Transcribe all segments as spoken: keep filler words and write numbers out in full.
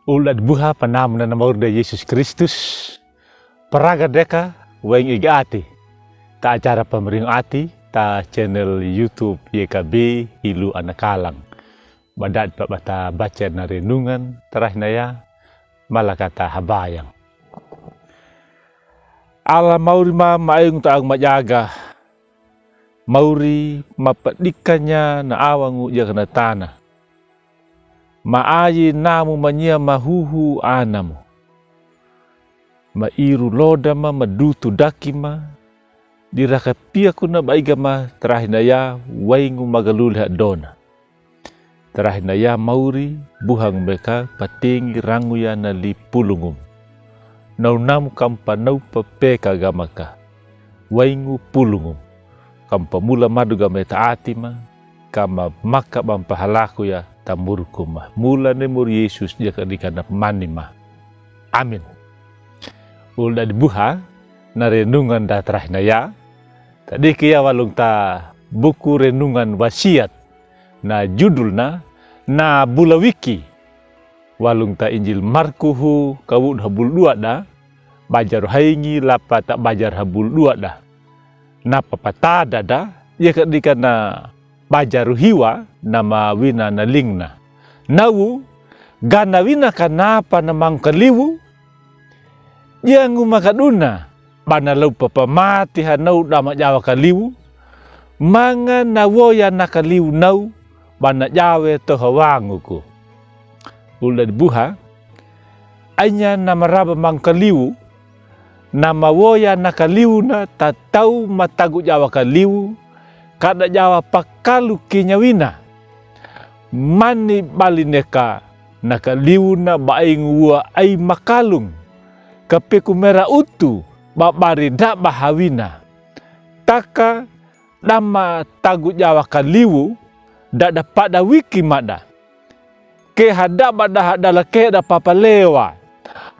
Ul dadi buha pa namuna na mauri da Yesus Kristus. Praga deka waingi ege ati ta acara pamringo ati ta channel YouTube Y K B Hilu Anakalang. Badadi pa bata baca na renungan tarahi na ya, malakata habayang. Ala mauri ma, ma aingu ta agu majaga. Mauri ma padikanya na awangu jaga na tana. Ma ayi namu manyia ma huhu anamu. Ma iru loda ma, ma dutu daki ma. Diraka piaku na baiga ma tarahi na ya waingu magaluli hadona. Tarahi na ya mauri buhangu meka patengi rangu ya na li pulungum. Nau namu kam panau papeka gama ka. Waingu pulungum. Kam pamula madu gama ya ta ati ma. Kama maka bampa halaku ya ta murku ma. Mula ne mur Yesus jaka dika na mani ma. Amin. Ul dadi buha na renungan da tarahi na ya. Tadiki ya walung ta buku renungan wasiat. Na judul na, na bula wiki. Walung ta Injil Marku hu kawudu ha bul dua da, bajaru haingi lapa ta bajar ha bul dua da. Na papatada da, ya kadika na bajaru hiwa na ma wina na lingna. Nawu, gana wina ka napa na mangkaliwu, Yangu makaduna, bana lau papamati hanau dama jawa kaliwu, manga na woya na kaliwu nau, bana jawe to hawanguku. Ul dadi buha, anya na maraba mangkaliwu, na mawoya na kaliwu na tatau matagu jawa kaliwu, kada jawa pakalu kinya wina. Mani bali neka na kaliwu na baingu wua ai makalung. Kapeku mera utu babari daba hawina. Taka dama tagu jawa kaliwu dada pada wiki mada. Ke hadaba da hadala ke da papalewa.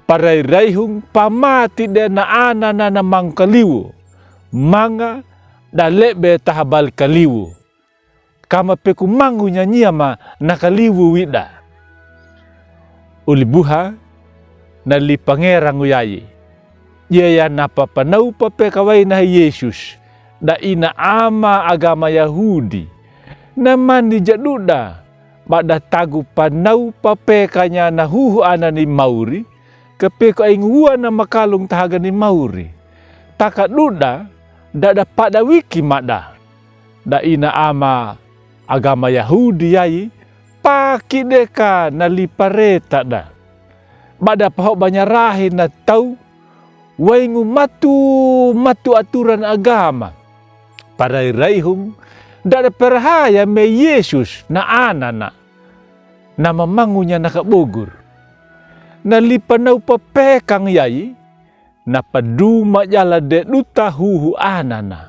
Parai raihung pamati de na ana na na mangkaliwu. Manga da lebe tahabali kaliwu. Kama peku mangu nyanyia ma na kaliwu wida. Uli buha na li pangerangu yayi. Yaya na papanau papeka waina ha Yesus. Da ina ama agama Yahudi. Na mani jaduda. Bada tagu panau papekanya na huhu ana ni mauri. Kapeku aingu wua na makalung tahaga ni mauri. Taka duda dada pada wiki mada. Da ina ama agama Yahudi yayi, paki deka na li pareta da. Bada paho banyarahi na tau, waingu matu, matu aturan agama. Parai raihung, dada perhaya me Yesus na ana na. Na mamangunya na kabogur. Na li panau papekang yayi, na paduma jala de duta huhu ana na.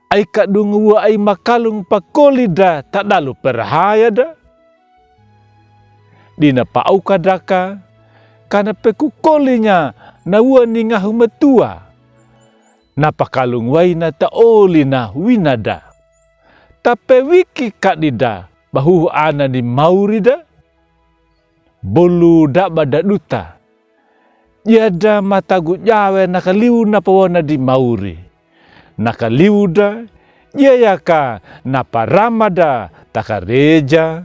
Ai kadungu wua ai makalung pakoli da tadalu perhaya da. Dina pauka daka, kana peku kolinya na wua ni ngahu matua. Na pakalung waina ta oli na wina da. Tape wiki kadi da, bahuhu ana ni mauri da. Bolu daba da duta. Yada matagu jawe na kaliwu na pawona di mauri. Na kaliwu da, yaya ka na parama da ta kareja,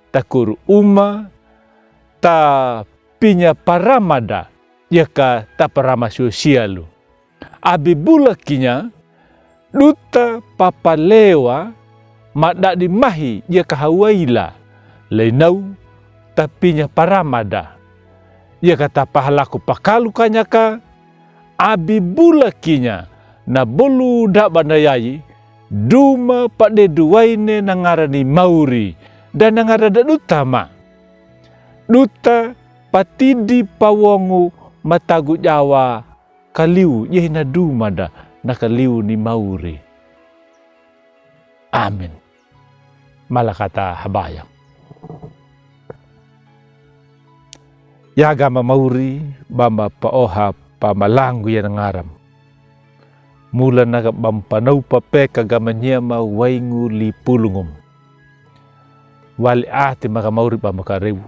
ta kuru uma, ta pinya parama da, yaka ta parama sosialu. Abi bula kinya, duta papalewa, madadi mahi, yaka hawaila, lainau, ta pinya parama da. Yaka ta pahalaku pakalu kanya ka, abi bula kinya, na bolu daba na yayi, duma padedu waine na ngara ni mauri, da na ngara da duta ma. Duta patidi pawongu matagu jawa kaliwu, yai na duma da na kaliwu ni mauri. Amin. Malakata habaya. Ya gama mauri, bamba paoha pamalangu ya na ngaram. Mula na ka bampanau papeka gama nyema waingu li pulungum. Wali ati maka mauri bamba karewu.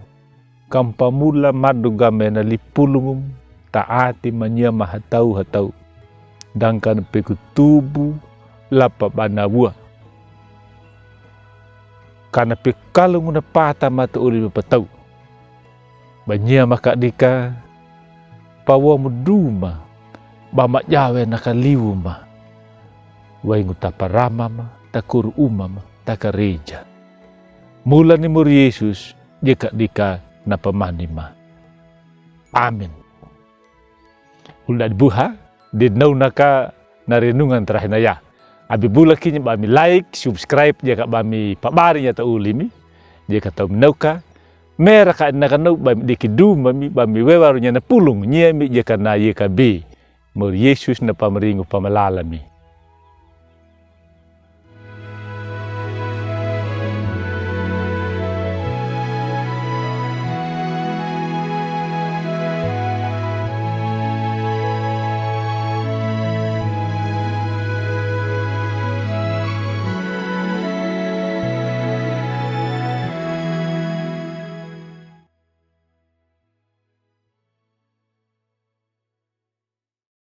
Kampamula madonga me' na lipulungum, ta'ati manyiama hatau-hatau. Dangka na pekutubu lapa bana wua. Ka na pekalungu na pata mata oli me' patau. Banyiama ka dika, pawamu duma, bamajawe na kaliwu ma. Waingu taparama ma, takoru uma ma, takareja. Mula ni mori Yesus, dika dika na pamani ma. Amin. Ulu dadi buha, de nau naka na renungan tarahi naya. Abi bula kini bami like, subscribe, dika bami pabari nya ta uli mi, dika tau mi nauka, mera ka naka nau bami diki duma mi, bami wewaru nya na pulung, nya mi dika na yeka bi. Mori Yesus na pamaringu pamalala mi.